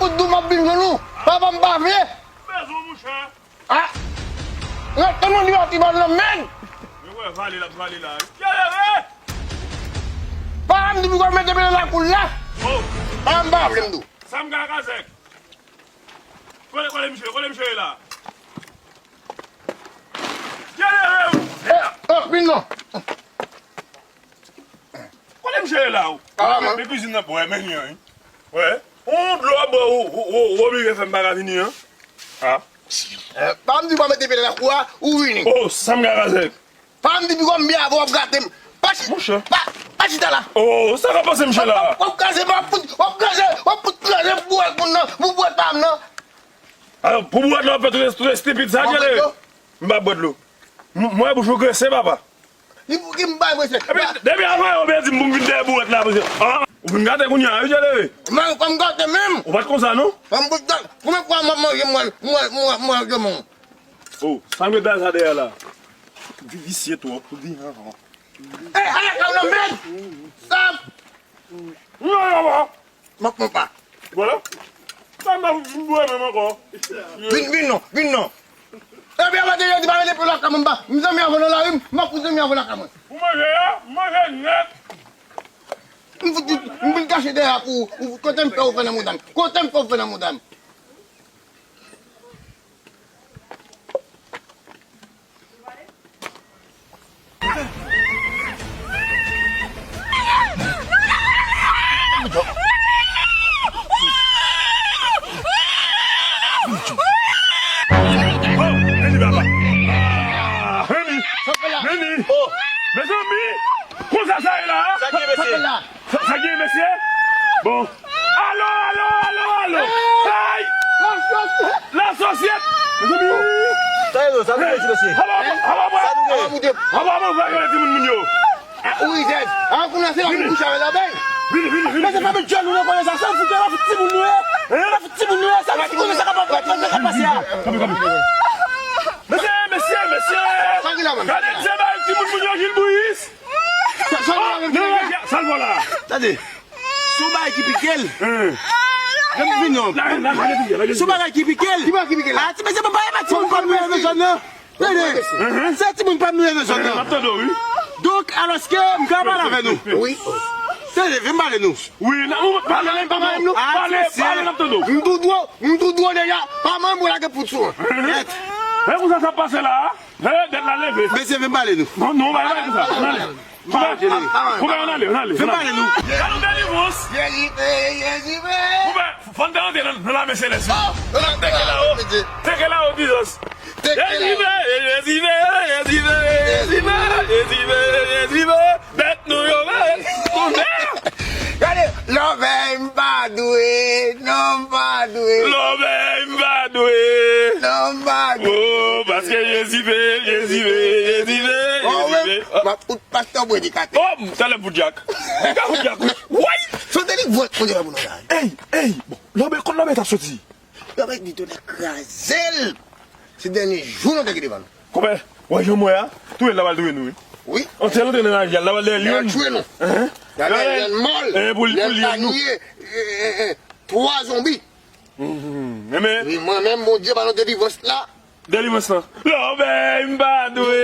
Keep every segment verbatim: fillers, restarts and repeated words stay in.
Tout dou m ap vin jwenn ou. Papa m pa vle. Bezwen, monchè. Ah! Rete nan li a ti bal nan men. Men wè vale l ap vale la. Kèlere! Papa m di pou w mete pye nan lakou l la. Oh! Papa m pa vle m di w. Sa m ka kazèk. Kole, kole misye, kole misye la. Kèlere! Eh, oh, vin non. Kote misye ye la ou? Ah, men kwizin nan bwè, men li an, wi. Wè. On dlo bò ou, ou, ou, ou oblije fè m pa ka vini an. Ah. Eh, pa m di pa mete pye nan lakou a, ou vini. Oh, sa m ka fè? Pa m di piga m byen avè w ap gate m. Pa chi-, monchè. Pa, pa chita la. Oh, sa ka pase misye la? W ap, w ap kraze, w ap fout, w ap kraze, w ap fout kraze pou bwèt moun nan, pou bwèt pa m nan. Alò, pou bwèt la, w ap fè tout, tout estipid sa, Kèlere? M pa bwèt dlo. M-, mwen bouch ou grese, papa. Li pou ki m bay mwen se. Epi, depi avan, yo byen di m pou m vin dèyè bouwèt la, mesye. Ah, ou vin gate kounye a, wi, Kèlere. Mwen, kòm gate menm. Ou pa t konsa, non? Kòm bout dan, konbyen fwa m ap manje mwen, mwen, mwen, mwen, demen? Oh, sa m gen dèyè sa dèyè la? Vi-, visye twòp, ou di, han, han. Eh, ala ka w nan mèd! Sa! Non, non, non. M ap pran pa. Vwala. Sa m ap vin bwè menm ankò. Vin, vin non, vin non. Epi avan de jodi pa rele pou lakay mwen ba. M zanmi avè w nan lari, m ap pou zanmi avè w lakay mwen. Pou manje a, manje nèt. M fout, m vin kache dèyè a pou ou. Kote m fè ou fè nan mouda m? Kote m fè ou fè nan mouda m? Oh, Henny, papa. Ah, Henny. Henny. Oh. Mezanmi, konsa sa ye la, a? Sa ki ye, mesye? Sa, sa gen, mesye? Bon. Alo, alo, alo, alo. Ay! Lasosyete! Mezanmi! Sa ye, sa nou fè ti mesye? Aba, aba, aba, aba, aba, aba, aba, aba, timoun moun yo. Ou rizèz. An konnen se la pou bouch avè lòbèy. Vini, vini, vini. Mesye, pa met djòl nou nan konnen sa. Sa fout, sa fout timoun nou ye. Sa fout timoun nou ye. Sa fout konnen sa k ap, sa k ap pase a. Kanpe, kanpe. Mesye, mesye, mesye. Sa ki la, man? Gade, se bay timoun moun yo, Gilbris. Sa, sa, sa, sa, sa l fè la? Tande. Si w bagay ki pike l. Hein. Vin non. La, la, la, la, la, la. Si w bagay ki pike l. Ki bagay ki pike l? Ah, ti mesye, pa, pa, pa, timoun pa m nan zòn nan. Tande. Hein, hein. Se timoun pa m nan zòn nan. Hein, m ap tande w, wi. Donk, alòske, m ka pale avè nou. Wi. Tande, vin pale nou. Wi, la, ou pale, pale, pale, pale, n ap tande w. M tou dwo, m tou dwo deja. Pa manyen pou lage poud sou. Hein, hein. Nèt. E konsa sa pase la, a? He, dèt la leve. Mesye, vin pale nou. Non, non, pa, pa, pa, pa, pa, pa, pa, pa, pa, pa, pa, ann ale, ann ale, ann ale. Vin pale nou. Gade yon delivrans. Jezi pe, Jezi pe. Ou pa, fò n te rantre nan, nan lame selès, wi. Oh, teke la, o. Teke la, o, Jizas. Teke la, o. Jezi pe, Jezi pe, Jezi pe, Jezi pe, Jezi pe, Jezi pe. Bèt nou yo, men. Gade, lòbèy m pa dwe, non m pa dwe. Lòbèy m pa dwe. Non m pa dwe. Oh, paske Jezi pe, Jezi pe, Jezi pe, oh, Jezi pe. M ap fout pastè predikatè. Oh, talè pou Dyak. Ka pou Dyak, wi. Woy! Se delivrans pou Dyak pou nou la. Ey, ey, bon, lòbèy, kot lòbèy t ap soti? Lòbèy di tonè kraze l. Se dènye jou nou te gen devan nou. Konpè, wè jan mwen a, touye l, l ap al touye nou, wi. Wi. Antre, antre nan lari a, l ap al dèyè l. L ap touye nou. Hein? L ap dèyè l, mò l. Eh, pou li, pou li, nou. Twa zonbi. Mhm. Enben. Wi, mwen menm, Bondye ba nou delivrans la. Delivrans lan. Lòbèy m pa dwe,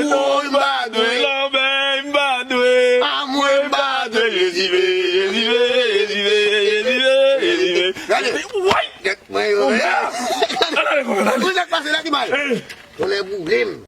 non m pa dwe, lòbèy m pa dwe. A mwen m pa dwe, Jezi pe, Jezi pe, Jezi pe, Jezi pe, Jezi pe. Gade. Woy! Gade mwen yo. Gade. Gade. Gade sa k pase la ki mal. Ey. Tonnè boule m.